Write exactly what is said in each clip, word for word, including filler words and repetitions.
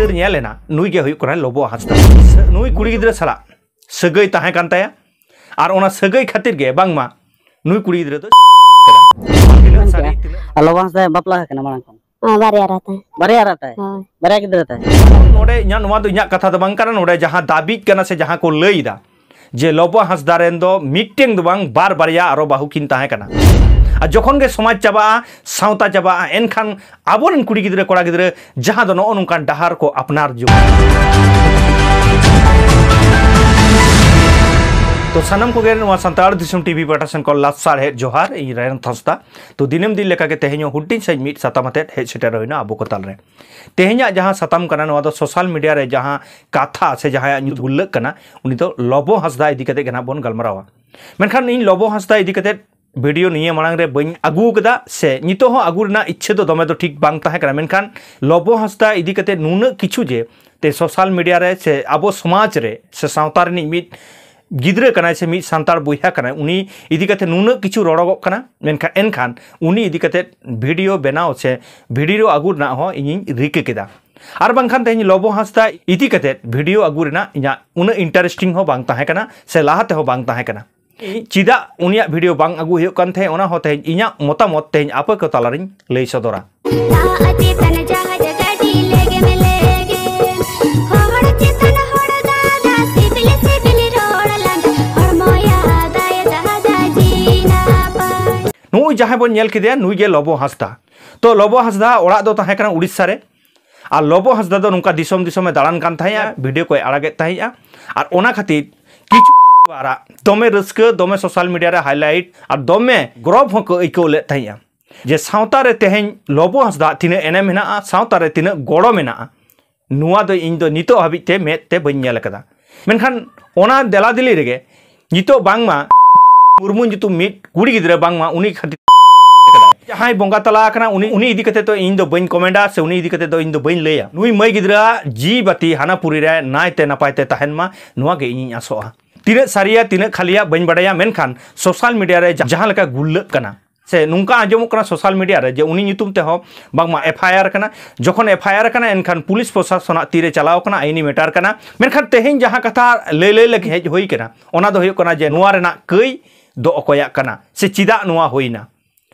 ᱧᱮᱞ ᱮᱱᱟ, ᱱᱩᱭ ᱜᱮ ᱦᱩᱭᱩᱜ ᱠᱟᱱᱟᱭ ᱞᱚᱵᱚ ᱦᱟᱸᱥᱫᱟ᱾ ᱱᱩᱭ ᱠᱩᱲᱤ ᱜᱤᱫᱽᱨᱟᱹ ᱥᱟᱞᱟᱜ ᱥᱟᱹᱜᱟᱹᱭ ᱛᱟᱦᱮᱸ ᱠᱟᱱ ᱛᱟᱭᱟ, ᱟᱨ ᱚᱱᱟ ᱥᱟᱹᱜᱟᱹᱭ ᱠᱷᱟᱹᱛᱤᱨ ᱜᱮ ᱵᱟᱝᱢᱟ ᱱᱩᱭ ᱠᱩᱲᱤ ᱜᱤᱫᱽᱨᱟᱹ ᱫᱚ ᱛᱤᱱᱟᱹᱜ ᱥᱟᱹᱨᱤ, ᱛᱤᱱᱟᱹᱜ ᱟᱨ ᱞᱚᱵᱚ ᱦᱟᱸᱥᱫᱟ ᱵᱟᱯᱞᱟ ᱟᱠᱟᱱᱟ ᱢᱟᱲᱟᱝ ᱠᱷᱚᱱ? ᱦᱮᱸ, ᱵᱟᱨᱭᱟ ᱨᱟᱛᱟ᱾ ᱵᱟᱨᱭᱟ ᱨᱟᱛᱟ? ᱦᱳᱭ᱾ ᱵᱟᱨᱭᱟ ᱜᱤᱫᱽᱨᱟᱹ ᱛᱟᱭ? ᱦᱳᱭ᱾ ᱱᱚᱰᱮ ᱤᱧᱟᱹᱜ, ᱱᱚᱣᱟ ᱫᱚ ᱤᱧᱟᱹᱜ ᱠᱟᱛᱷᱟ ᱫᱚ ᱵᱟᱝ ᱠᱟᱱᱟ, ᱱᱚᱰᱮ ᱡᱟᱦᱟᱸ ᱫᱟᱹᱵᱤᱜ ᱠᱟᱱᱟ ᱥᱮ ᱡᱟᱦᱟᱸ ᱠᱚ ᱞᱟᱹᱭ ᱮᱫᱟ ᱡᱮ ᱞᱚᱵᱚ ᱦᱟᱸᱥᱫᱟ ᱨᱮᱱ ᱫᱚ ᱢᱤᱫᱴᱮᱱ ᱫᱚ ᱵᱟᱝ, ᱵᱟᱨ ᱵᱟᱨᱭᱟ ᱟᱨᱚ ᱵᱟᱹᱦᱩ ᱠᱤᱱ ᱛᱟᱦᱮᱸ ᱠᱟᱱᱟ᱾ ᱟᱨ ᱡᱚᱠᱷᱚᱱ ᱜᱮ ᱥᱚᱢᱟᱡᱽ ᱪᱟᱵᱟᱜᱼᱟ, ᱥᱟᱶᱛᱟ ᱪᱟᱵᱟᱜᱼᱟ, ᱮᱱᱠᱷᱟᱱ ᱟᱵᱚᱨᱮᱱ ᱠᱩᱲᱤ ᱜᱤᱫᱽᱨᱟᱹ ᱠᱚᱲᱟ ᱜᱤᱫᱽᱨᱟᱹ ᱡᱟᱦᱟᱸ ᱫᱚ ᱱᱚᱜᱼᱚ ᱱᱚᱝᱠᱟᱱ ᱰᱟᱦᱟᱨ ᱠᱚ ᱟᱯᱱᱟᱨ ᱡᱚᱝ᱾ ᱛᱚ ᱥᱟᱱᱟᱢ ᱠᱚᱜᱮ ᱱᱚᱣᱟ ᱥᱟᱱᱛᱟᱲ ᱫᱤᱥᱚᱢ ᱴᱤᱵᱷᱤ ᱯᱟᱦᱴᱟ ᱥᱮᱱ ᱠᱷᱚᱱ ᱞᱟᱥᱟᱲᱦᱮᱫ ᱡᱚᱦᱟᱨ, ᱤᱧ ᱨᱟᱭᱚᱱ ᱦᱟᱸᱥᱫᱟ᱾ ᱛᱚ ᱫᱤᱱᱟᱹᱢ ᱫᱤᱱ ᱞᱮᱠᱟᱜᱮ ᱛᱮᱦᱮᱧ ᱦᱚᱸ ᱦᱩᱰᱤᱧ ᱥᱟᱺᱦᱤᱡ ᱢᱤᱫ ᱥᱟᱛᱟᱢ ᱟᱛᱮᱫ ᱦᱮᱡ ᱥᱮᱴᱮᱨ ᱦᱩᱭᱱᱟ ᱟᱵᱚ ᱠᱚ ᱛᱟᱞᱟᱨᱮ᱾ ᱛᱮᱦᱮᱧᱟᱜ ᱡᱟᱦᱟᱸ ᱥᱟᱛᱟᱢ ᱠᱟᱱᱟ, ᱱᱚᱣᱟ ᱫᱚ ᱥᱳᱥᱟᱞ ᱢᱤᱰᱤᱭᱟ ᱨᱮ ᱡᱟᱦᱟᱸ ᱠᱟᱛᱷᱟ ᱥᱮ ᱡᱟᱦᱟᱸᱭᱟᱜ ᱧᱩᱛᱩᱢ ᱩᱞᱞᱮᱠᱷ ᱠᱟᱱᱟ, ᱩᱱᱤ ᱫᱚ ᱞᱚᱵᱚ ᱦᱟᱸᱥᱫᱟ ᱤᱫᱤ ᱠᱟᱛᱮ ᱜᱮ ᱱᱟᱦᱟᱜ ᱵᱚᱱ ᱜᱟᱞᱢᱟᱨᱟᱣᱟ᱾ ᱢᱮᱱᱠᱷᱟᱱ ᱤᱧ ᱞᱚᱵᱚ ᱦᱟᱸᱥᱫᱟ ᱤᱫᱤ ᱠᱟᱛᱮ ᱵᱷᱤᱰᱤᱭᱳ ᱱᱤᱭᱟᱹ ᱢᱟᱲᱟᱝ ᱨᱮ ᱵᱟᱹᱧ ᱟᱹᱜᱩ ᱟᱠᱟᱫᱟ, ᱥᱮ ᱱᱤᱛᱚᱜ ᱦᱚᱸ ᱟᱹᱜᱩ ᱨᱮᱱᱟᱜ ᱤᱪᱪᱷᱟᱹ ᱫᱚ ᱫᱚᱢᱮ ᱫᱚ ᱴᱷᱤᱠ ᱵᱟᱝ ᱛᱟᱦᱮᱸ ᱠᱟᱱᱟ, ᱢᱮᱱᱠᱷᱟᱱ ᱞᱚᱵᱚ ᱦᱟᱸᱥᱫᱟ ᱤᱫᱤ ᱠᱟᱛᱮ ᱱᱩᱱᱟᱹᱜ ᱠᱤᱪᱷᱩ ᱡᱮ ᱛᱮ ᱥᱳᱥᱟᱞ ᱢᱤᱰᱤᱭᱟ ᱨᱮ ᱥᱮ ᱟᱵᱚ ᱥᱚᱢᱟᱡᱽ ᱨᱮ ᱥᱮ ᱥᱟᱶᱛᱟ ᱨᱤᱱᱤᱡ ᱢᱤᱫ ᱜᱤᱫᱽᱨᱟᱹ ᱠᱟᱱᱟᱭ ᱥᱮ ᱢᱤᱫ ᱥᱟᱱᱛᱟᱲ ᱵᱚᱭᱦᱟ ᱠᱟᱱᱟᱭ, ᱩᱱᱤ ᱤᱫᱤ ᱠᱟᱛᱮ ᱱᱩᱱᱟᱹᱜ ᱠᱤᱪᱷᱩ ᱨᱚᱲᱚᱜᱚᱜ ᱠᱟᱱᱟ, ᱢᱮᱱᱠᱷᱟᱱ ᱮᱱᱠᱷᱟᱱ ᱩᱱᱤ ᱤᱫᱤ ᱠᱟᱛᱮ ᱵᱷᱤᱰᱤᱭᱳ ᱵᱮᱱᱟᱣ ᱥᱮ ᱵᱷᱤᱰᱤᱭᱳ ᱟᱹᱜᱩ ᱨᱮᱱᱟᱜ ᱦᱚᱸ ᱤᱧᱤᱧ ᱨᱤᱠᱟᱹ ᱠᱮᱫᱟ᱾ ᱟᱨ ᱵᱟᱝᱠᱷᱟᱱ ᱛᱮᱦᱮᱧ ᱞᱚᱵᱚ ᱦᱟᱸᱥᱫᱟ ᱤᱫᱤ ᱠᱟᱛᱮ ᱵᱷᱤᱰᱤᱭᱳ ᱟᱹᱜᱩ ᱨᱮᱱᱟᱜ ᱤᱧᱟᱹᱜ ᱩᱱᱟᱹᱜ ᱤᱱᱴᱟᱨᱮᱥᱴᱤᱝ ᱦᱚᱸ ᱵᱟᱝ ᱛᱟᱦᱮᱸ ᱠᱟᱱᱟ, ᱥᱮ ᱞᱟᱦᱟ ᱛᱮᱦᱚᱸ ᱵᱟᱝ ᱛᱟᱦᱮᱸ ᱠᱟᱱᱟ᱾ ᱪᱮᱫᱟᱜ ᱩᱱᱤᱭᱟᱜ ᱵᱷᱤᱰᱤᱭᱳ ᱵᱟᱝ ᱟᱹᱜᱩ ᱦᱩᱭᱩᱜ ᱠᱟᱱ ᱛᱟᱦᱮᱸᱫ, ᱚᱱᱟ ᱦᱚᱸ ᱛᱮᱦᱮᱧ ᱤᱧᱟᱹᱜ ᱢᱚᱛᱟᱢᱚᱛ ᱛᱮᱦᱮᱧ ᱟᱯᱮ ᱠᱚ ᱛᱟᱞᱟᱨᱤᱧ ᱞᱟᱹᱭ ᱥᱚᱫᱚᱨᱟ᱾ ᱫᱟᱜ ᱪᱮᱛᱟᱱ ᱡᱟᱦᱟᱡ ᱜᱟᱹᱰᱤ ᱞᱮᱜᱮᱢ ᱞᱮᱜᱮᱢ, ᱦᱚᱲ ᱪᱮᱛᱟᱱ ᱦᱚᱲ ᱫᱟᱫᱟ, ᱥᱤᱵᱤᱞ ᱥᱤᱵᱤᱞ ᱨᱚᱲ ᱞᱟᱸᱫᱟ, ᱦᱚᱲᱢᱚᱭᱟ ᱫᱟᱭ ᱫᱟᱫᱟ ᱡᱤ ᱱᱟᱯᱟᱭ᱾ ᱱᱩᱭ ᱡᱟᱦᱟᱸᱭ ᱵᱚᱱ ᱧᱮᱞ ᱠᱮᱫᱮᱭᱟ, ᱱᱩᱭ ᱜᱮ ᱞᱚᱵᱚ ᱦᱟᱸᱥᱫᱟ᱾ ᱛᱚ ᱞᱚᱵᱚ ᱦᱟᱸᱥᱫᱟ ᱚᱲᱟᱜ ᱫᱚ ᱛᱟᱦᱮᱸ ᱠᱟᱱᱟ ᱩᱲᱤᱥᱥᱟ ᱨᱮ᱾ ᱟᱨ ᱞᱚᱵᱚ ᱦᱟᱸᱥᱫᱟ ᱫᱚ ᱱᱚᱝᱠᱟ ᱫᱤᱥᱚᱢ ᱫᱤᱥᱚᱢᱮ ᱫᱟᱬᱟᱱ ᱠᱟᱱ ᱛᱟᱦᱮᱸᱜᱼᱟ, ᱵᱷᱤᱰᱤᱭᱳ ᱠᱚᱭ ᱟᱲᱟᱜᱮᱫ ᱛᱟᱦᱮᱸᱜᱼᱟ᱾ ᱟᱨ ᱚᱱᱟ ᱠᱷᱟᱹᱛᱤᱨ ᱠᱤᱪᱷᱩ ᱟᱨᱟᱜ ᱫᱚᱢᱮ ᱨᱟᱹᱥᱠᱟᱹ, ᱫᱚᱢᱮ ᱥᱳᱥᱟᱞ ᱢᱤᱰᱤᱭᱟ ᱨᱮ ᱦᱟᱭᱞᱟᱭᱤᱴ ᱟᱨ ᱫᱚᱢᱮ ᱜᱚᱨᱚᱵᱽ ᱦᱚᱸᱠᱚ ᱟᱹᱭᱠᱟᱹᱣ ᱞᱮᱫ ᱛᱟᱦᱮᱸᱜᱼᱟ ᱡᱮ ᱥᱟᱶᱛᱟ ᱨᱮ ᱛᱮᱦᱮᱧ ᱞᱚᱵᱚ ᱦᱟᱸᱥᱫᱟ ᱛᱤᱱᱟᱹᱜ ᱮᱱᱮᱢ ᱢᱮᱱᱟᱜᱼᱟ, ᱥᱟᱶᱛᱟ ᱨᱮ ᱛᱤᱱᱟᱹᱜ ᱜᱚᱲᱚ ᱢᱮᱱᱟᱜᱼᱟ, ᱱᱚᱣᱟ ᱫᱚ ᱤᱧ ᱫᱚ ᱱᱤᱛᱚᱜ ᱦᱟᱹᱵᱤᱡ ᱛᱮ ᱢᱮᱫ ᱛᱮ ᱵᱟᱹᱧ ᱧᱮᱞ ᱟᱠᱟᱫᱟ᱾ ᱢᱮᱱᱠᱷᱟᱱ ᱚᱱᱟ ᱫᱮᱞᱟ ᱫᱮᱞᱤ ᱨᱮᱜᱮ ᱱᱤᱛᱚᱜ ᱵᱟᱝᱢᱟ ᱢᱩᱨᱢᱩ ᱧᱩᱛᱩᱢ ᱢᱤᱫ ᱠᱩᱲᱤ ᱜᱤᱫᱽᱨᱟᱹ ᱵᱟᱝᱢᱟ ᱩᱱᱤ ᱠᱷᱟᱹᱛᱤᱨ ᱡᱟᱦᱟᱸᱭ ᱵᱚᱸᱜᱟ ᱛᱟᱞᱟ ᱟᱠᱟᱱᱟ, ᱩᱱᱤ, ᱩᱱᱤ ᱤᱫᱤ ᱠᱟᱛᱮ ᱫᱚ ᱤᱧ ᱫᱚ ᱵᱟᱹᱧ ᱠᱚᱢᱮᱱᱴᱟ, ᱥᱮ ᱩᱱᱤ ᱤᱫᱤ ᱠᱟᱛᱮ ᱫᱚ ᱤᱧ ᱫᱚ ᱵᱟᱹᱧ ᱞᱟᱹᱭᱟ᱾ ᱱᱩᱭ ᱢᱟᱹᱭ ᱜᱤᱫᱽᱨᱟᱹᱣᱟᱜ ᱡᱤᱣᱤ ᱵᱟᱹᱛᱤ ᱦᱟᱱᱟ ᱯᱩᱨᱤ ᱨᱮ ᱱᱟᱭᱛᱮ ᱱᱟᱯᱟᱭ ᱛᱮ ᱛᱟᱦᱮᱱ ᱢᱟ, ᱱᱚᱣᱟ ᱜᱮ ᱤᱧᱤᱧ ᱟᱥᱚᱜᱼᱟ᱾ ᱛᱤᱱᱟᱹᱜ ᱥᱟᱹᱨᱤᱭᱟ, ᱛᱤᱱᱟᱹᱜ ᱠᱷᱟᱹᱞᱤᱭᱟ ᱵᱟᱹᱧ ᱵᱟᱰᱟᱭᱟ, ᱢᱮᱱᱠᱷᱟᱱ ᱥᱳᱥᱟᱞ ᱢᱤᱰᱤᱭᱟ ᱨᱮ ᱡᱟ-, ᱡᱟᱦᱟᱸ ᱞᱮᱠᱟ ᱜᱩᱨᱞᱟᱹᱜ ᱠᱟᱱᱟ, ᱥᱮ ᱱᱚᱝᱠᱟ ᱟᱸᱡᱚᱢᱚᱜ ᱠᱟᱱᱟ ᱥᱳᱥᱟᱞ ᱢᱤᱰᱤᱭᱟ ᱨᱮ ᱡᱮ ᱩᱱᱤ ᱧᱩᱛᱩᱢ ᱛᱮᱦᱚᱸ ᱵᱟᱝᱢᱟ ᱮᱯᱷ ᱟᱭ ᱟᱨ ᱠᱟᱱᱟ᱾ ᱡᱚᱠᱷᱚᱱ ᱮᱯᱷ ᱟᱭ ᱟᱨ ᱠᱟᱱᱟ, ᱮᱱᱠᱷᱟᱱ ᱯᱩᱞᱤᱥ ᱯᱨᱚᱥᱟᱥᱚᱱᱟᱜ ᱛᱤᱨᱮ ᱪᱟᱞᱟᱣ ᱠᱟᱱᱟ, ᱟᱭᱤᱱᱤ ᱢᱮᱴᱟᱨ ᱠᱟᱱᱟ᱾ ᱢᱮᱱᱠᱷᱟᱱ ᱛᱮᱦᱮᱧ ᱡᱟᱦᱟᱸ ᱠᱟᱛᱷᱟ ᱞᱟᱹᱭ ᱞᱟᱹᱭ ᱞᱟᱹᱜᱤᱫ ᱦᱮᱡ ᱦᱩᱭ ᱠᱟᱱᱟ, ᱚᱱᱟ ᱫᱚ ᱦᱩᱭᱩᱜ ᱠᱟᱱᱟ ᱡᱮ ᱱᱚᱣᱟ ᱨᱮᱱᱟᱜ ᱠᱟᱹᱭ ᱫᱚ ᱚᱠᱚᱭᱟᱜ ᱠᱟᱱᱟ ᱥᱮ ᱪᱮᱫᱟᱜ ᱱᱚᱣᱟ ᱦᱩᱭᱱᱟ᱾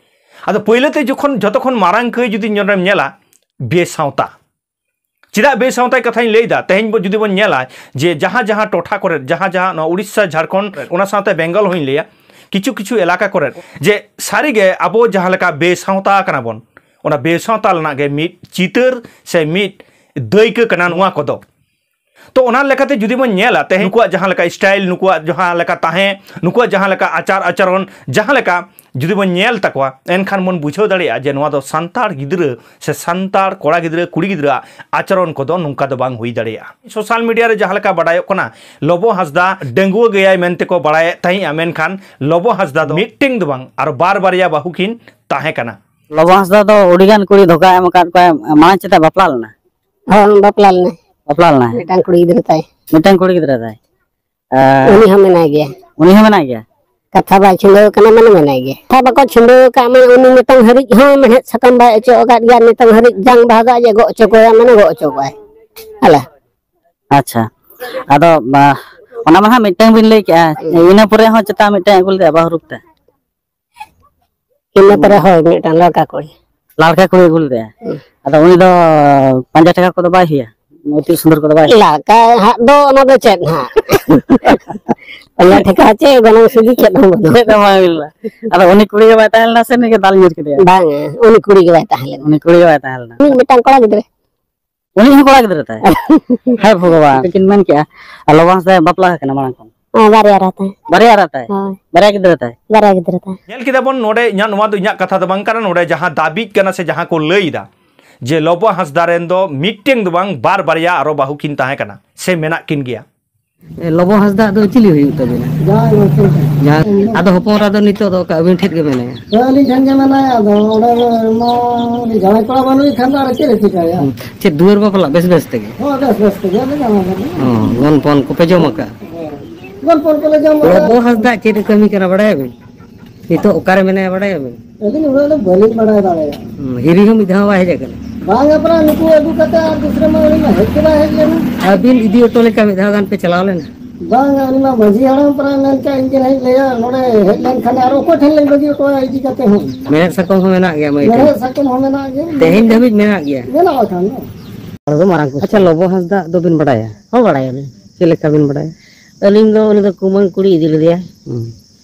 ᱟᱫᱚ ᱯᱳᱭᱞᱳ ᱛᱮ ᱡᱚᱠᱷᱚᱱ, ᱡᱚᱛᱚ ᱠᱷᱚᱱ ᱢᱟᱨᱟᱝ ᱠᱟᱹᱭ ᱡᱩᱫᱤ ᱱᱚᱰᱮᱢ ᱧᱮᱞᱟ, ᱵᱮᱥᱟᱶᱛᱟ᱾ ᱪᱮᱫᱟᱜ ᱵᱮᱥᱟᱶᱛᱟᱭ ᱠᱟᱛᱷᱟᱧ ᱞᱟᱹᱭ ᱮᱫᱟ? ᱛᱮᱦᱮᱧ ᱵᱚ ᱡᱩᱫᱤ ᱵᱚᱱ ᱧᱮᱞᱟ ᱡᱮ ᱡᱟᱦᱟᱸ ᱡᱟᱦᱟᱸ ᱴᱚᱴᱷᱟ ᱠᱚᱨᱮ, ᱡᱟᱦᱟᱸ ᱡᱟᱦᱟᱸ ᱱᱚᱣᱟ ᱩᱲᱤᱥᱥᱟ, ᱡᱷᱟᱲᱠᱷᱚᱸᱰ, ᱚᱱᱟ ᱥᱟᱶᱛᱮ ᱵᱮᱝᱜᱚᱞ ᱦᱚᱸᱧ ᱞᱟᱹᱭᱟ, ᱠᱤᱪᱷᱩ ᱠᱤᱪᱷᱩ ᱮᱞᱟᱠᱟ ᱠᱚᱨᱮ ᱡᱮ ᱥᱟᱹᱨᱤᱜᱮ ᱟᱵᱚ ᱡᱟᱦᱟᱸ ᱞᱮᱠᱟ ᱵᱮᱥᱟᱶᱛᱟ ᱠᱟᱱᱟ ᱵᱚᱱ, ᱚᱱᱟ ᱵᱮᱥᱟᱶᱛᱟ ᱨᱮᱱᱟᱜ ᱜᱮ ᱢᱤᱫ ᱪᱤᱛᱟᱹᱨ ᱥᱮ ᱢᱤᱫ ᱫᱟᱹᱭᱠᱟᱹ ᱠᱟᱱᱟ ᱱᱚᱣᱟ ᱠᱚᱫᱚ᱾ ᱛᱚ ᱚᱱᱟ ᱞᱮᱠᱟᱛᱮ ᱡᱩᱫᱤ ᱵᱚᱱ ᱧᱮᱞᱟ, ᱛᱮᱦᱮᱧ ᱱᱩᱠᱩᱣᱟᱜ ᱡᱟᱦᱟᱸ ᱞᱮᱠᱟ ᱥᱴᱟᱭᱤᱞ, ᱱᱩᱠᱩᱣᱟᱜ ᱡᱟᱦᱟᱸ ᱞᱮᱠᱟ ᱛᱟᱦᱮᱸ, ᱱᱩᱠᱩᱣᱟᱜ ᱡᱟᱦᱟᱸ ᱞᱮᱠᱟ ᱟᱪᱟᱨ ᱟᱪᱟᱨᱚᱱ, ᱡᱟᱦᱟᱸ ᱞᱮᱠᱟ ᱡᱩᱫᱤ ᱵᱚᱱ ᱧᱮᱞ ᱛᱟᱠᱚᱣᱟ, ᱮᱱᱠᱷᱟᱱ ᱵᱚᱱ ᱵᱩᱡᱷᱟᱹᱣ ᱫᱟᱲᱮᱭᱟᱜᱼᱟ ᱡᱮ ᱱᱚᱣᱟ ᱫᱚ ᱥᱟᱱᱛᱟᱲ ᱜᱤᱫᱽᱨᱟᱹ ᱥᱮ ᱥᱟᱱᱛᱟᱲ ᱠᱚᱲᱟ ᱜᱤᱫᱽᱨᱟᱹ, ᱠᱩᱲᱤ ᱜᱤᱫᱽᱨᱟᱹᱣᱟᱜ ᱟᱪᱟᱨᱚᱱ ᱠᱚᱫᱚ ᱱᱚᱝᱠᱟ ᱫᱚ ᱵᱟᱝ ᱦᱩᱭ ᱫᱟᱲᱮᱭᱟᱜᱼᱟ᱾ ᱥᱳᱥᱟᱞ ᱢᱤᱰᱤᱭᱟ ᱨᱮ ᱡᱟᱦᱟᱸ ᱞᱮᱠᱟ ᱵᱟᱰᱟᱭᱚᱜ ᱠᱟᱱᱟ, ᱞᱚᱵᱚ ᱦᱟᱸᱥᱫᱟ ᱰᱟᱺᱜᱩᱣᱟᱹ ᱜᱮᱭᱟᱭ ᱢᱮᱱᱛᱮ ᱠᱚ ᱵᱟᱲᱟᱭᱮᱫ ᱛᱟᱦᱮᱸᱜᱼᱟ, ᱢᱮᱱᱠᱷᱟᱱ ᱞᱚᱵᱚ ᱦᱟᱸᱥᱫᱟ ᱫᱚ ᱢᱤᱫᱴᱮᱱ ᱫᱚ ᱵᱟᱝ, ᱟᱨ ᱵᱟᱨ ᱵᱟᱨᱭᱟ ᱵᱟᱹᱦᱩ ᱠᱤᱱ ᱛᱟᱦᱮᱸ ᱠᱟᱱᱟ᱾ ᱞᱚᱵᱚ ᱦᱟᱸᱥᱫᱟ ᱫᱚ ᱟᱹᱰᱤᱜᱟᱱ ᱠᱩᱲᱤ ᱫᱷᱳᱠᱟ ᱮᱢ ᱟᱠᱟᱫ ᱠᱚᱣᱟᱭ, ᱢᱟᱲᱟᱝ ᱪᱮᱫᱟᱜ ᱵᱟᱯᱞᱟ ᱞᱮᱱᱟ? ᱦᱚᱸ, ᱵᱟᱯᱞᱟ ᱞᱮᱱᱟᱭ᱾ ᱵᱟᱯᱞᱟ ᱞᱮᱱᱟᱭ? ᱢᱤᱫᱴᱟᱝ ᱠᱩᱲᱤ ᱜᱤᱫᱽᱨᱟᱹ ᱛᱟᱭ᱾ ᱢᱤᱫᱴᱟᱝ ᱠᱩᱲᱤ ᱜᱤᱫᱽᱨᱟᱹ ᱛᱟᱭ? ᱟᱨ ᱩᱱᱤ ᱦᱚᱸ ᱢᱮᱱᱟᱭ ᱜᱮᱭᱟ᱾ ᱩᱱᱤ ᱦᱚᱸ ᱢᱮᱱᱟᱭ ᱜᱮᱭᱟ? ᱠᱟᱛᱷᱟ ᱵᱟᱭ ᱪᱷᱤᱸᱰᱟᱹᱣ ᱠᱟᱱᱟ, ᱢᱟᱱᱮ ᱢᱮᱱᱟᱭ ᱜᱮᱭᱟ᱾ ᱠᱟᱛᱷᱟ ᱵᱟᱠᱚ ᱪᱷᱤᱸᱰᱟᱹᱣ ᱟᱠᱟᱫ, ᱢᱟᱱᱮ ᱩᱱᱤ ᱱᱤᱛᱚᱝ ᱦᱟᱹᱨᱤᱡ ᱦᱚᱸ ᱢᱮᱲᱦᱮᱫ ᱥᱟᱠᱟᱢ ᱵᱟᱭ ᱚᱪᱚᱜ ᱟᱠᱟᱫ ᱜᱮᱭᱟ, ᱱᱤᱛᱚᱝ ᱦᱟᱹᱨᱤᱡ ᱡᱟᱝ ᱵᱟᱦᱟ ᱫᱚ ᱟᱡ ᱮ ᱜᱚᱜ ᱦᱚᱪᱚ ᱠᱚᱣᱟ, ᱢᱟᱱᱮ ᱜᱚᱜ ᱦᱚᱪᱚ ᱠᱚᱣᱟᱭ᱾ ᱟᱞᱮ ᱟᱪᱪᱷᱟ, ᱟᱫᱚ, ᱟ, ᱚᱱᱟ ᱢᱟ ᱦᱟᱸᱜ ᱢᱤᱫᱴᱟᱝ ᱵᱤᱱ ᱞᱟᱹᱭ ᱠᱮᱜᱼᱟ, ᱦᱩᱸ᱾ ᱤᱱᱟᱹ ᱯᱚᱨᱮ ᱦᱚᱸ ᱪᱮᱛᱟ ᱢᱤᱫᱴᱟᱝ ᱟᱹᱜᱩ ᱞᱮᱫᱮᱭᱟ ᱵᱟᱹᱦᱩ ᱨᱩᱯ ᱛᱮ? ᱤᱱᱟᱹ ᱯᱚᱨᱮ ᱦᱳᱭ, ᱢᱤᱫᱴᱟᱝ ᱞᱟᱲᱠᱟ ᱠᱩᱲᱤ᱾ ᱞᱟᱲᱠᱟ ᱠᱩᱲᱤ ᱟᱹᱜᱩ ᱞᱮᱫᱮᱭᱟ? ᱦᱩᱸ᱾ ᱟᱫᱚ ᱩᱱᱤ ᱫᱚ ᱯᱟᱸᱡᱟ ᱴᱷᱮᱠᱟ ᱠᱚᱫᱚ ᱵᱟᱭ ᱦᱩᱭᱟ? ᱤᱛᱩᱫ ᱥᱤᱸᱫᱩᱨ ᱠᱚᱫᱚ ᱵᱟᱭ ᱦᱩᱭᱟ? ᱞᱟᱲᱠᱟ ᱦᱟᱸᱜ ᱫᱚ ᱚᱱᱟ ᱫᱚ ᱪᱮᱫ ᱦᱟᱸᱜ? ᱯᱟᱸᱡᱟ ᱴᱷᱮᱠᱟ ᱪᱮᱫ, ᱜᱚᱱᱚᱝ ᱥᱤᱫᱤ ᱪᱮᱫ ᱦᱚᱸ ᱵᱟᱹᱱᱩᱜ᱾ ᱪᱮᱫ ᱦᱚᱸ ᱵᱟᱭ ᱦᱩᱭ ᱞᱮᱱᱟ᱾ ᱟᱫᱚ ᱩᱱᱤ ᱠᱩᱲᱤ ᱜᱮ ᱵᱟᱭ ᱛᱟᱦᱮᱸ ᱞᱮᱱᱟ ᱥᱮ ᱱᱩᱭ ᱜᱮ ᱫᱟᱞ ᱧᱤᱨ ᱠᱮᱫᱮᱭᱟ? ᱵᱟᱝ, ᱩᱱᱤ ᱠᱩᱲᱤ ᱜᱮ ᱵᱟᱭ ᱛᱟᱦᱮᱸ ᱞᱮᱱᱟ᱾ ᱩᱱᱤ ᱠᱩᱲᱤ ᱜᱮ ᱵᱟᱭ ᱛᱟᱦᱮᱸ ᱞᱮᱱᱟ᱾ ᱢᱤᱫ ᱢᱤᱫᱴᱟᱝ ᱠᱚᱲᱟ ᱜᱤᱫᱽᱨᱟᱹ᱾ ᱩᱱᱤ ᱦᱚᱸ ᱠᱚᱲᱟ ᱜᱤᱫᱽᱨᱟᱹ ᱛᱟᱭ? ᱦᱮᱸ ᱵᱷᱚᱜᱚᱵᱟᱱ, ᱠᱤᱱ ᱢᱮᱱ ᱠᱮᱜᱼᱟ, ᱟᱨ ᱞᱚᱵᱚ ᱦᱟᱸᱥᱫᱟ ᱵᱟᱯᱞᱟ ᱟᱠᱟᱱᱟ ᱢᱟᱲᱟᱝ ᱠᱷᱚᱱ? ᱦᱮᱸ, ᱵᱟᱨᱭᱟ ᱮᱨᱟ ᱛᱟᱭ᱾ ᱵᱟᱨᱭᱟ ᱮᱨᱟ ᱛᱟᱭ? ᱦᱳᱭ᱾ ᱵᱟᱨᱭᱟ ᱜᱤᱫᱽᱨᱟᱹ ᱛᱟᱭ? ᱵᱟᱨᱭᱟ ᱜᱤᱫᱽᱨᱟᱹ ᱛᱟᱭ᱾ ᱧᱮᱞ ᱠᱮᱫᱟ ᱵᱚᱱ ᱱᱚᱰᱮ, ᱤᱧᱟᱹᱜ, ᱱᱚᱣᱟ ᱫᱚ ᱤᱧᱟᱹᱜ ᱠᱟᱛᱷᱟ ᱫᱚ ᱵᱟᱝ ᱠᱟᱱᱟ, ᱱᱚᱰᱮ ᱡᱟᱦᱟᱸ ᱫᱟᱹᱵᱤᱜ ᱠᱟᱱᱟ ᱥᱮ ᱡᱟᱦᱟᱸ ᱠᱚ ᱞᱟᱹᱭ ᱮᱫᱟ ᱡᱮ ᱞᱚᱵᱚ ᱦᱟᱸᱥᱫᱟ ᱨᱮᱱ ᱫᱚ ᱢᱤᱫᱴᱮᱱ ᱫᱚ ᱵᱟᱝ, ᱵᱟᱨ ᱵᱟᱨᱭᱟ ᱟᱨᱚ ᱵᱟᱹᱦᱩ ᱠᱤᱱ ᱛᱟᱦᱮᱸ ᱠᱟᱱᱟ ᱥᱮ ᱢᱮᱱᱟᱜ ᱠᱤᱱ ᱜᱮᱭᱟ᱾ ᱮ, ᱞᱚᱵᱚ ᱦᱟᱸᱥᱫᱟ ᱫᱚ ᱪᱤᱞᱤ ᱦᱩᱭᱩᱜ ᱛᱟᱵᱤᱱᱟ? ᱡᱟᱦᱟᱸᱭ ᱜᱚᱢᱠᱮ᱾ ᱡᱟᱦᱟᱸ, ᱟᱫᱚ ᱦᱚᱯᱚᱱ ᱮᱨᱟ ᱫᱚ ᱱᱤᱛᱚᱜ ᱫᱚ ᱚᱠᱟ ᱟᱹᱵᱤᱱ ᱴᱷᱮᱱ ᱜᱮ ᱢᱮᱱᱟᱭᱟ? ᱦᱮᱸ, ᱟᱹᱞᱤᱧ ᱴᱷᱮᱱ ᱜᱮ ᱢᱮᱱᱟᱭᱟ᱾ ᱟᱫᱚ ᱚᱸᱰᱮ ᱢᱟ ᱩᱱᱤ ᱡᱟᱶᱟᱭ ᱠᱚᱲᱟ ᱵᱟᱹᱱᱩᱭ ᱠᱷᱟᱱ ᱫᱚ ᱟᱨ ᱪᱮᱫ ᱮ ᱪᱤᱠᱟᱹᱭᱟ? ᱦᱩᱸ᱾ ᱪᱮᱫ ᱫᱩᱣᱟᱹᱨ ᱵᱟᱯᱞᱟ ᱵᱮᱥ ᱵᱮᱥ ᱛᱮᱜᱮ? ᱦᱳᱭ, ᱵᱮᱥ ᱵᱮᱥ ᱛᱮᱜᱮ ᱟᱞᱮ ᱡᱟᱶᱟᱭ ᱠᱟᱱᱟ᱾ ᱦᱚᱸ, ᱜᱚᱱᱯᱚᱱ ᱠᱚᱯᱮ ᱡᱚᱢ ᱟᱠᱟᱫᱼᱟ? ᱦᱮᱸ, ᱜᱚᱱᱯᱚᱱ ᱠᱚᱞᱮ ᱡᱚᱢ ᱟᱠᱟᱫᱼᱟ᱾ ᱞᱚᱵᱚ ᱦᱟᱸᱥᱫᱟ ᱪᱮᱫ ᱮ ᱠᱟᱹᱢᱤ ᱠᱟᱱᱟ ᱵᱟᱲᱟᱭᱟᱵᱤᱱ? ᱱᱤᱛᱚᱜ ᱚᱠᱟᱨᱮ ᱢᱮᱱᱟᱭᱟ ᱵᱟᱲᱟᱭᱟᱵᱤᱱ? ᱟᱹᱞᱤᱧ ᱩᱱᱟᱹᱜ ᱫᱚ ᱵᱟᱹᱞᱤᱧ ᱵᱟᱲᱟᱭ ᱫᱟᱲᱮᱭᱟᱜᱼᱟ᱾ ᱦᱩᱸ, ᱦᱤᱨᱤ ᱦᱚᱸ ᱢᱤᱫ ᱫᱷᱟᱣ ᱵᱟᱭ ᱦᱮᱡ ᱟᱠᱟᱱᱟ᱾ ᱵᱟᱝᱟ ᱯᱟᱨᱟ, ᱱᱩᱠᱩ ᱟᱹᱜᱩ ᱠᱟᱛᱮ ᱟᱨ ᱫᱩᱥᱨᱟ ᱢᱟ ᱩᱱᱤ ᱢᱟ ᱦᱮᱡ ᱜᱮ ᱵᱟᱭ ᱦᱮᱡ ᱞᱮᱱᱟ᱾ ᱟᱹᱵᱤᱱ ᱤᱫᱤ ᱚᱴᱚ ᱞᱮᱠᱟ ᱢᱤᱫ ᱫᱷᱟᱣ ᱜᱟᱱ ᱯᱮ ᱪᱟᱞᱟᱣ ᱞᱮᱱᱟ? ᱵᱟᱝᱟ, ᱩᱱᱤ ᱢᱟ ᱢᱟᱹᱡᱷᱤ ᱦᱟᱲᱟᱢ ᱯᱟᱨᱟ ᱢᱮᱱ ᱠᱮᱫ, ᱤᱧ ᱜᱮ ᱱᱟᱦᱟᱜ ᱤᱧ ᱞᱟᱹᱭᱟ, ᱱᱚᱰᱮ ᱦᱮᱡ ᱞᱮᱱᱠᱷᱟᱱ ᱟᱨ ᱚᱠᱚᱭ ᱴᱷᱮᱱ ᱞᱤᱧ ᱵᱟᱹᱜᱤ ᱦᱚᱴᱚ ᱠᱟᱭᱟ ᱤᱫᱤ ᱠᱟᱛᱮ ᱦᱚᱸ? ᱢᱮᱲᱦᱮᱫ ᱥᱟᱠᱚᱢ ᱦᱚᱸ ᱢᱮᱱᱟᱜ ᱜᱮᱭᱟ ᱢᱟᱹᱭ ᱴᱷᱮᱱ? ᱢᱮᱲᱦᱮᱫ ᱥᱟᱠᱚᱢ ᱦᱚᱸ ᱢᱮᱱᱟᱜ ᱜᱮᱭᱟ᱾ ᱛᱮᱦᱮᱧ ᱫᱷᱟᱹᱵᱤᱡ ᱢᱮᱱᱟᱜ ᱜᱮᱭᱟ? ᱢᱮᱱᱟᱜ ᱟᱠᱟᱱ ᱜᱮᱭᱟ᱾ ᱦᱚᱲ ᱫᱚ ᱢᱟᱨᱟᱝ ᱠᱚ᱾ ᱟᱪᱪᱷᱟ, ᱞᱚᱵᱚ ᱦᱟᱸᱥᱫᱟᱜ ᱫᱚᱵᱤᱱ ᱵᱟᱰᱟᱭᱟ? ᱦᱚᱸ, ᱵᱟᱲᱟᱭᱟᱞᱤᱧ᱾ ᱪᱮᱫ ᱞᱮᱠᱟ ᱵᱤᱱ ᱵᱟᱰᱟᱭᱟ? ᱟᱹᱞᱤᱧ ᱫᱚ ᱩᱱᱤ ᱫᱚ ᱠᱩᱢᱟᱹᱝ ᱠᱩᱲᱤ ᱤᱫᱤ ᱞᱮᱫᱮᱭᱟ᱾ ᱦᱩᱸ᱾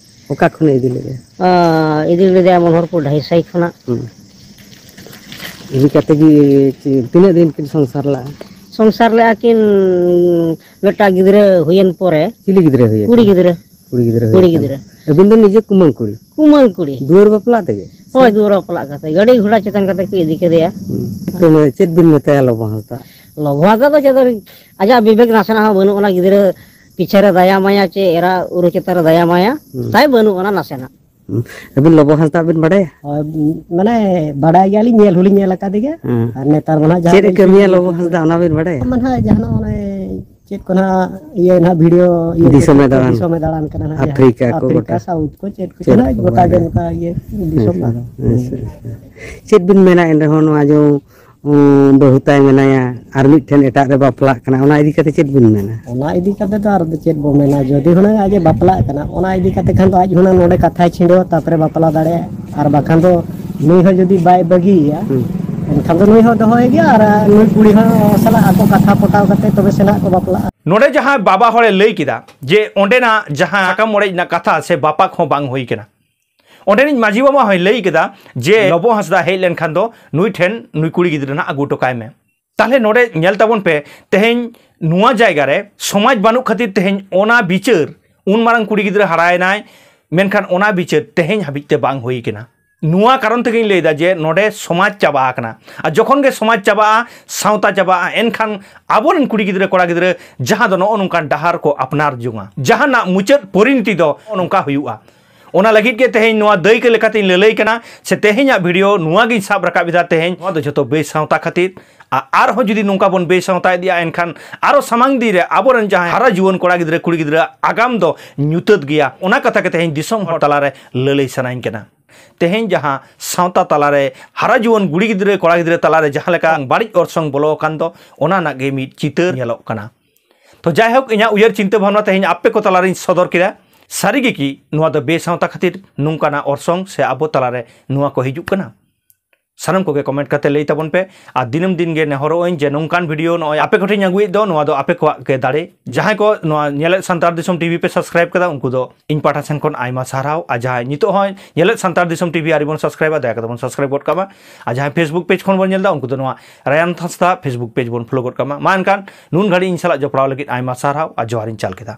ᱚᱠᱟ ᱠᱷᱚᱱᱮ ᱤᱫᱤ ᱞᱮᱫᱮᱭᱟ? ᱟᱸ, ᱤᱫᱤ ᱞᱮᱫᱮᱭᱟ ᱢᱚᱱᱳᱦᱚᱨᱯᱩᱨ ᱰᱷᱟᱹᱭᱥᱟᱹᱭ ᱠᱷᱚᱱᱟᱜ᱾ ᱦᱩᱸ᱾ ᱤᱫᱤ ᱠᱟᱛᱮ ᱜᱮ ᱪᱮ-, ᱛᱤᱱᱟᱹᱜ ᱫᱤᱱ ᱠᱤᱱ ᱥᱚᱝᱥᱟᱨ ᱞᱮᱫᱼᱟ? ᱥᱚᱝᱥᱟᱨ ᱞᱮᱫᱼᱟ ᱠᱤᱱ, ᱢᱤᱫᱴᱟᱝ ᱜᱤᱫᱽᱨᱟᱹ ᱦᱩᱭᱮᱱ ᱯᱚᱨᱮ᱾ ᱪᱤᱞᱤ ᱜᱤᱫᱽᱨᱟᱹ ᱦᱩᱭᱮᱱ? ᱠᱩᱲᱤ ᱜᱤᱫᱽᱨᱟᱹ᱾ ᱠᱩᱲᱤ ᱜᱤᱫᱽᱨᱟᱹ ᱦᱩᱭᱮᱱ ᱠᱩᱲᱤ ᱠᱷᱟᱱ᱾ ᱜᱤᱫᱽᱨᱟᱹ᱾ ᱟᱹᱵᱤᱱ ᱫᱚ ᱱᱤᱡᱮ ᱠᱩᱢᱟᱹᱝ ᱠᱩᱲᱤ? ᱠᱩᱢᱟᱹᱝ ᱠᱩᱲᱤ᱾ ᱫᱩᱣᱟᱹᱨ ᱵᱟᱯᱞᱟ ᱛᱮᱜᱮ? ᱦᱳᱭ, ᱫᱩᱣᱟᱹᱨ ᱵᱟᱯᱞᱟ ᱠᱟᱛᱮ ᱜᱟᱹᱰᱤ ᱜᱷᱚᱲᱟ ᱪᱮᱛᱟᱱ ᱠᱟᱛᱮ ᱠᱚ ᱤᱫᱤ ᱠᱮᱫᱮᱭᱟ᱾ ᱦᱩᱸ᱾ ᱛᱚ, ᱢᱟᱱᱮ ᱪᱮᱫ ᱵᱤᱱ ᱢᱮᱛᱟᱭᱟ ᱞᱚᱵᱚ ᱦᱟᱸᱥᱫᱟ? ᱞᱚᱵᱚ ᱦᱟᱸᱥᱫᱟ ᱫᱚ ᱪᱮᱫ ᱫᱚ, ᱟᱡᱟᱜ ᱵᱤᱵᱮᱠ ᱱᱟᱥᱮᱱᱟᱜ ᱦᱚᱸ ᱵᱟᱹᱱᱩᱜ ᱟᱱᱟ, ᱜᱤᱫᱽᱨᱟᱹ ᱯᱤᱪᱷᱮ ᱨᱮ ᱫᱟᱭᱟ ᱢᱟᱭᱟ ᱪᱮ ᱮᱨᱟ ᱩᱨᱩ ᱪᱮᱛᱟᱱ ᱨᱮ ᱫᱟᱭᱟ ᱢᱟᱭᱟ, ᱦᱩᱸ᱾ ᱛᱟᱭ ᱵᱟᱹᱱᱩᱜ ᱟᱱᱟ ᱱᱟᱥᱮᱱᱟᱜ᱾ ᱦᱩᱸ᱾ ᱟᱹᱵᱤᱱ ᱞᱚᱵᱚ ᱦᱟᱸᱥᱫᱟ ᱵᱤᱱ ᱵᱟᱰᱟᱭᱟ? ᱦᱳᱭ, ᱢᱟᱱᱮ ᱵᱟᱰᱟᱭ ᱜᱮᱭᱟᱞᱤᱧ, ᱧᱮᱞ ᱦᱚᱸᱞᱤᱧ ᱧᱮᱞ ᱟᱠᱟᱫᱮ ᱜᱮᱭᱟ᱾ ᱦᱮᱸ᱾ ᱟᱨ ᱱᱮᱛᱟᱨ ᱢᱟ ᱱᱟᱦᱟᱜ ᱡᱟᱦᱟᱸ ᱪᱮᱫ ᱮ ᱵᱤᱱ ᱠᱟᱹᱢᱤᱭᱟ ᱞᱚᱵᱚ ᱦᱟᱸᱥᱫᱟ, ᱚᱱᱟ ᱵᱤᱱ ᱵᱟᱰᱟᱭᱟ? ᱢᱟ ᱱᱟᱦᱟᱜ ᱡᱟᱦᱟᱱᱟᱜ ᱚᱱᱮ ᱪᱮᱫ ᱠᱚ ᱱᱟᱦᱟᱜ ᱤᱭᱟᱹ ᱱᱟᱦᱟᱜ ᱵᱷᱤᱰᱤᱭᱳ ᱤᱭᱟᱹ ᱫᱤᱥᱚᱢᱮ ᱠᱚ, ᱫᱟᱬᱟᱱ᱾ ᱫᱤᱥᱚᱢᱮ ᱫᱟᱬᱟᱱ ᱠᱟᱱᱟ ᱱᱟᱦᱟᱜ, ᱡᱟᱦᱟᱸ ᱟᱯᱷᱨᱤᱠᱟ ᱠᱚ ᱟᱯᱷᱨᱤᱠᱟ, ᱜᱚᱴᱟ᱾ ᱥᱟᱣᱩᱛᱷ ᱠᱚ ᱪᱮᱫ ᱠᱚ ᱪᱮᱫ ᱱᱟᱦᱟᱜ ᱠᱚ ᱜᱚᱴᱟ ᱜᱮ ᱵᱟᱰᱟᱭᱟ? ᱱᱚᱝᱠᱟ ᱤᱭᱟᱹ ᱫᱤᱥᱚᱢ ᱟᱪᱪᱷᱟ, ᱫᱟᱬᱟᱱ᱾ ᱟᱪᱪᱷᱟ, ᱟᱪᱪᱷᱟ᱾ ᱪᱮᱫ ᱵᱤᱱ ᱢᱮᱱᱟ ᱮᱱ ᱨᱮᱦᱚᱸ ᱱᱚᱣᱟ ᱡᱮ, ᱩᱸ, ᱵᱟᱹᱦᱩ ᱛᱟᱭ ᱢᱮᱱᱟᱭᱟ ᱟᱨ ᱢᱤᱫᱴᱷᱮᱱ ᱮᱴᱟᱜ ᱨᱮ ᱵᱟᱯᱞᱟᱜ ᱠᱟᱱᱟ, ᱚᱱᱟ ᱤᱫᱤ ᱠᱟᱛᱮ ᱪᱮᱫ ᱵᱤᱱ ᱢᱮᱱᱟ? ᱚᱱᱟ ᱤᱫᱤ ᱠᱟᱛᱮ ᱫᱚ ᱟᱨ ᱪᱮᱫ ᱵᱚ ᱢᱮᱱᱟ, ᱡᱩᱫᱤ ᱦᱩᱱᱟᱹᱝ ᱟᱡ ᱮ ᱵᱟᱯᱞᱟᱜ ᱠᱟᱱᱟ, ᱚᱱᱟ ᱤᱫᱤ ᱠᱟᱛᱮ ᱠᱷᱟᱱ ᱫᱚ ᱟᱡ ᱦᱩᱱᱟᱹᱝ ᱱᱚᱰᱮ ᱠᱟᱛᱷᱟᱭ ᱪᱷᱤᱸᱰᱟᱹᱣᱟ, ᱛᱟᱨᱯᱚᱨᱮ ᱵᱟᱯᱞᱟ ᱫᱟᱲᱮᱭᱟᱜᱼᱟ᱾ ᱟᱨ ᱵᱟᱠᱷᱟᱱ ᱫᱚ ᱱᱩᱭ ᱦᱚᱸ ᱡᱩᱫᱤ ᱵᱟᱭ ᱵᱟᱹᱜᱤᱭᱮᱭᱟ, ᱦᱩᱸ᱾ ᱮᱱᱠᱷᱟᱱ ᱫᱚ ᱱᱩᱭ ᱦᱚᱸ ᱫᱚᱦᱚᱭᱮ ᱜᱮᱭᱟ ᱟᱨ ᱱᱩᱭ ᱠᱩᱲᱤ ᱦᱚᱸ ᱥᱟᱞᱟᱜ ᱟᱠᱚ ᱠᱟᱛᱷᱟ ᱯᱚᱴᱟᱣ ᱠᱟᱛᱮ ᱛᱚᱵᱮ ᱥᱮ ᱱᱟᱦᱟᱜ ᱠᱚ ᱵᱟᱯᱞᱟᱜᱼᱟ᱾ ᱱᱚᱰᱮ ᱡᱟᱦᱟᱸ ᱵᱟᱵᱟ ᱦᱚᱲᱮ ᱞᱟᱹᱭ ᱠᱮᱫᱟ ᱡᱮ ᱚᱸᱰᱮᱱᱟᱜ ᱡᱟᱦᱟᱸ ᱥᱟᱠᱟᱢ ᱚᱲᱮᱡ ᱨᱮᱱᱟᱜ ᱠᱟᱛᱷᱟ ᱥᱮ ᱵᱟᱯᱟᱠ ᱦᱚᱸ ᱵᱟᱝ ᱦᱩᱭ ᱠᱟᱱᱟ, ᱚᱸᱰᱮᱱᱤᱡ ᱢᱟᱹᱡᱷᱤ ᱵᱟᱵᱟ ᱦᱚᱸᱭ ᱞᱟᱹᱭ ᱠᱮᱫᱟ ᱡᱮ ᱞᱚᱵᱚ ᱦᱟᱸᱥᱫᱟ ᱦᱮᱡ ᱞᱮᱱᱠᱷᱟᱱ ᱫᱚ ᱱᱩᱭ ᱴᱷᱮᱱ ᱱᱩᱭ ᱠᱩᱲᱤ ᱜᱤᱫᱽᱨᱟᱹ ᱱᱟᱜ ᱟᱹᱜᱩ ᱦᱚᱴᱚ ᱠᱟᱭ ᱢᱮ᱾ ᱛᱟᱦᱞᱮ ᱱᱚᱰᱮ ᱧᱮᱞ ᱛᱟᱵᱚᱱ ᱯᱮ, ᱛᱮᱦᱮᱧ ᱱᱚᱣᱟ ᱡᱟᱭᱜᱟ ᱨᱮ ᱥᱚᱢᱟᱡᱽ ᱵᱟᱹᱱᱩᱜ ᱠᱷᱟᱹᱛᱤᱨ ᱛᱮᱦᱮᱧ ᱚᱱᱟ ᱵᱤᱪᱟᱹᱨ, ᱩᱱ ᱢᱟᱨᱟᱝ ᱠᱩᱲᱤ ᱜᱤᱫᱽᱨᱟᱹ ᱦᱟᱨᱟᱭᱮᱱᱟᱭ, ᱢᱮᱱᱠᱷᱟᱱ ᱚᱱᱟ ᱵᱤᱪᱟᱹᱨ ᱛᱮᱦᱮᱧ ᱦᱟᱹᱵᱤᱡ ᱛᱮ ᱵᱟᱝ ᱦᱩᱭ ᱠᱟᱱᱟ᱾ ᱱᱚᱣᱟ ᱠᱟᱨᱚᱱ ᱛᱮᱜᱮᱧ ᱞᱟᱹᱭᱫᱟ ᱡᱮ ᱱᱚᱰᱮ ᱥᱚᱢᱟᱡᱽ ᱪᱟᱵᱟ ᱟᱠᱟᱱᱟ᱾ ᱟᱨ ᱡᱚᱠᱷᱚᱱ ᱜᱮ ᱥᱚᱢᱟᱡᱽ ᱪᱟᱵᱟᱜᱼᱟ, ᱥᱟᱶᱛᱟ ᱪᱟᱵᱟᱜᱼᱟ, ᱮᱱᱠᱷᱟᱱ ᱟᱵᱚᱨᱮᱱ ᱠᱩᱲᱤ ᱜᱤᱫᱽᱨᱟᱹ ᱠᱚᱲᱟ ᱜᱤᱫᱽᱨᱟᱹ ᱡᱟᱦᱟᱸ ᱫᱚ ᱱᱚᱜᱼᱚ ᱱᱚᱝᱠᱟᱱ ᱰᱟᱦᱟᱨ ᱠᱚ ᱟᱯᱱᱟᱨ ᱡᱚᱝᱟ, ᱡᱟᱦᱟᱱᱟᱜ ᱢᱩᱪᱟᱹᱫ ᱯᱚᱨᱤᱱᱚᱛᱤ ᱫᱚ ᱱᱚᱜᱼᱚ ᱱᱚᱝᱠᱟ ᱦᱩᱭᱩᱜᱼᱟ᱾ ᱚᱱᱟ ᱞᱟᱹᱜᱤᱫ ᱜᱮ ᱛᱮᱦᱮᱧ ᱱᱚᱣᱟ ᱫᱟᱹᱭᱠᱟᱹ ᱞᱮᱠᱟᱛᱮᱧ ᱞᱟᱹᱞᱟᱹᱭ ᱠᱟᱱᱟ, ᱥᱮ ᱛᱮᱦᱮᱧᱟᱜ ᱵᱷᱤᱰᱤᱭᱳ ᱱᱚᱣᱟ ᱜᱤᱧ ᱥᱟᱵ ᱨᱟᱠᱟᱵ ᱮᱫᱟ ᱛᱮᱦᱮᱧ᱾ ᱱᱚᱣᱟ ᱫᱚ ᱡᱷᱚᱛᱚ ᱵᱮᱥᱟᱶᱛᱟ ᱠᱷᱟᱹᱛᱤᱨ᱾ ᱟᱨ ᱟᱨᱦᱚᱸ ᱡᱩᱫᱤ ᱱᱚᱝᱠᱟ ᱵᱚᱱ ᱵᱮᱥᱟᱶᱛᱟ ᱤᱫᱤᱜᱼᱟ, ᱮᱱᱠᱷᱟᱱ ᱟᱨᱚ ᱥᱟᱢᱟᱝ ᱫᱤᱱ ᱨᱮ ᱟᱵᱚᱨᱮᱱ ᱡᱟᱦᱟᱸᱭ ᱦᱟᱨᱟ ᱡᱩᱣᱟᱹᱱ ᱠᱚᱲᱟ ᱜᱤᱫᱽᱨᱟᱹ, ᱠᱩᱲᱤ ᱜᱤᱫᱽᱨᱟᱹ ᱟᱜᱟᱢ ᱫᱚ ᱧᱩᱛᱟᱹᱛ ᱜᱮᱭᱟ᱾ ᱚᱱᱟ ᱠᱟᱛᱷᱟ ᱜᱮ ᱛᱮᱦᱮᱧ ᱫᱤᱥᱚᱢ ᱦᱚᱲ ᱛᱟᱞᱟᱨᱮ ᱞᱟᱹᱞᱟᱹᱭ ᱥᱟᱱᱟᱧ ᱠᱟᱱᱟ᱾ ᱛᱮᱦᱮᱧ ᱡᱟᱦᱟᱸ ᱥᱟᱶᱛᱟ ᱛᱟᱞᱟᱨᱮ ᱦᱟᱨᱟ ᱡᱩᱣᱟᱹᱱ ᱠᱩᱲᱤ ᱜᱤᱫᱽᱨᱟᱹ, ᱠᱚᱲᱟ ᱜᱤᱫᱽᱨᱟᱹ ᱛᱟᱞᱟᱨᱮ ᱡᱟᱦᱟᱸ ᱞᱮᱠᱟ ᱵᱟᱹᱲᱤᱡ ᱚᱨᱥᱚᱝ ᱵᱚᱞᱚ ᱟᱠᱟᱱ ᱫᱚ, ᱚᱱᱟ ᱨᱮᱱᱟᱜ ᱜᱮ ᱢᱤᱫ ᱪᱤᱛᱟᱹᱨ ᱧᱮᱞᱚᱜ ᱠᱟᱱᱟ᱾ ᱛᱚ ᱡᱟᱭᱦᱳᱠ, ᱤᱧᱟᱹᱜ ᱩᱭᱦᱟᱹᱨ ᱪᱤᱱᱛᱟᱹ ᱵᱷᱟᱵᱽᱱᱟ ᱛᱮᱦᱮᱧ ᱟᱯᱮ ᱠᱚ ᱛᱟᱞᱟᱨᱤᱧ ᱥᱚᱫᱚᱨ ᱠᱮᱫᱟ᱾ ᱥᱟᱹᱨᱤ ᱜᱮ ᱠᱤ ᱱᱚᱣᱟ ᱫᱚ ᱵᱮᱥᱟᱶᱛᱟ ᱠᱷᱟᱹᱛᱤᱨ ᱱᱚᱝᱠᱟᱱᱟᱜ ᱚᱨᱥᱚᱝ ᱥᱮ ᱟᱵᱚ ᱛᱟᱞᱟᱨᱮ ᱱᱚᱣᱟ ᱠᱚ ᱦᱤᱡᱩᱜ ᱠᱟᱱᱟ? ᱥᱟᱱᱟᱢ ᱠᱚᱜᱮ ᱠᱚᱢᱮᱱᱴ ᱠᱟᱛᱮ ᱞᱟᱹᱭ ᱛᱟᱵᱚᱱ ᱯᱮ᱾ ᱟᱨ ᱫᱤᱱᱟᱹᱢ ᱫᱤᱱ ᱜᱮ ᱱᱮᱦᱚᱨᱚᱜ ᱟᱹᱧ ᱡᱮ ᱱᱚᱝᱠᱟᱱ ᱵᱷᱤᱰᱤᱭᱳ ᱱᱚᱜᱼᱚᱭ ᱟᱯᱮ ᱠᱚᱴᱷᱮᱱ ᱟᱹᱜᱩᱭᱮᱫ ᱫᱚ, ᱱᱚᱣᱟ ᱫᱚ ᱟᱯᱮ ᱠᱚᱣᱟᱜ ᱜᱮ ᱫᱟᱲᱮ᱾ ᱡᱟᱦᱟᱸᱭ ᱠᱚ ᱱᱚᱣᱟ ᱧᱮᱞᱮᱫ ᱥᱟᱱᱛᱟᱲ ᱫᱤᱥᱚᱢ ᱴᱤᱵᱷᱤ ᱯᱮ ᱥᱟᱵᱥᱠᱨᱟᱭᱤᱵ ᱠᱟᱫᱟ, ᱩᱱᱠᱩ ᱫᱚ ᱤᱧ ᱯᱟᱦᱴᱟ ᱥᱮᱱ ᱠᱷᱚᱱ ᱟᱭᱢᱟ ᱥᱟᱨᱦᱟᱣ᱾ ᱟᱨ ᱡᱟᱦᱟᱸᱭ ᱱᱤᱛᱚᱜ ᱦᱚᱸ ᱧᱮᱞᱮᱫ ᱥᱟᱱᱛᱟᱲ ᱫᱤᱥᱚᱢ ᱴᱤᱵᱷᱤ ᱟᱹᱣᱨᱤ ᱵᱚᱱ ᱥᱟᱵᱥᱠᱨᱟᱭᱤᱵᱟ, ᱫᱟᱭᱟ ᱠᱟᱛᱮ ᱵᱚᱱ ᱥᱟᱵᱥᱠᱨᱟᱭᱤᱵ ᱜᱚᱫ ᱠᱟᱜ ᱢᱟ᱾ ᱟᱨ ᱡᱟᱦᱟᱸᱭ ᱯᱷᱮᱥᱵᱩᱠ ᱯᱮᱡᱽ ᱠᱷᱚᱱ ᱵᱚᱱ ᱧᱮᱞ ᱮᱫᱟ, ᱩᱱᱠᱩ ᱫᱚ ᱱᱚᱣᱟ ᱨᱟᱭᱟᱱ ᱦᱟᱸᱥᱫᱟ ᱯᱷᱮᱥᱵᱩᱠ ᱯᱮᱡᱽ ᱵᱚᱱ ᱯᱷᱚᱞᱳ ᱜᱚᱫ ᱠᱟᱜ ᱢᱟ᱾ ᱢᱟ ᱮᱱᱠᱷᱟᱱ ᱱᱩᱱ ᱜᱷᱟᱹᱲᱤᱡ ᱤᱧ ᱥᱟᱞᱟᱜ ᱡᱚᱯᱲᱟᱣ ᱞᱟᱹᱜᱤᱫ ᱟᱭᱢᱟ ᱥᱟᱨᱦᱟᱣ ᱟᱨ ᱡᱚᱦᱟᱨᱤᱧ ᱪᱟᱞ ᱠᱮᱫᱟ᱾